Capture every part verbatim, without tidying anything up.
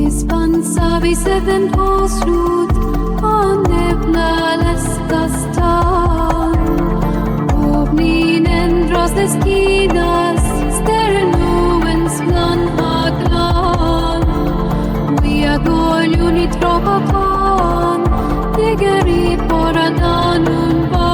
Responsavi seven post lut an nebla lestas tan. Ovnin en dros dhes kinas sternow en splann ha glan. Hwi a golyuni troppa tan, digeri por agan unn bal.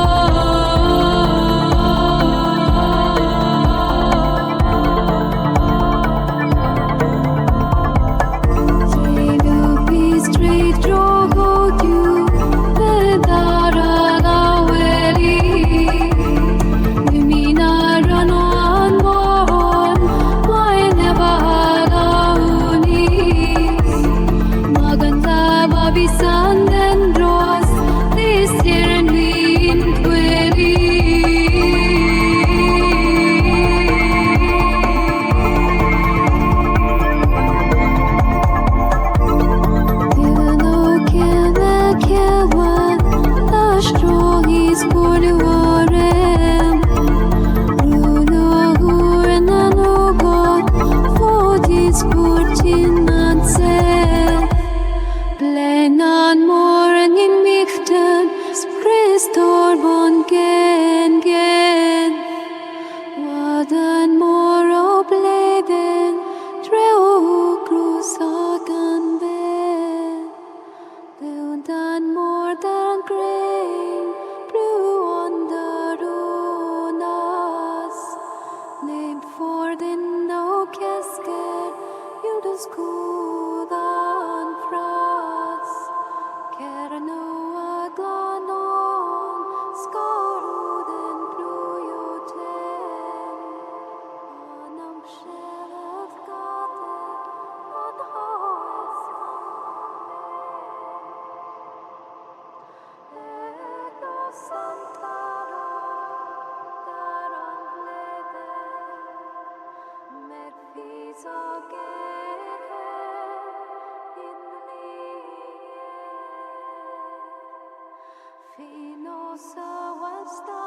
Blenn an mor yn myghtern, Krist ow bos gen gen. Gwadn mor ow bledhen, dre ow krus agan benn. Dewdhen mor dhe'n greyn, brewon dhe'n runas. Neb fordh yn ow kesker, yw dhe'n skoodh an fras. Kernow a glanon, skarudh yn blew yw tenn. An amsheleth gata, an howes amen. Elos an taro, dar an bledhen, merfys a gerhel yn lies. Finos a wasta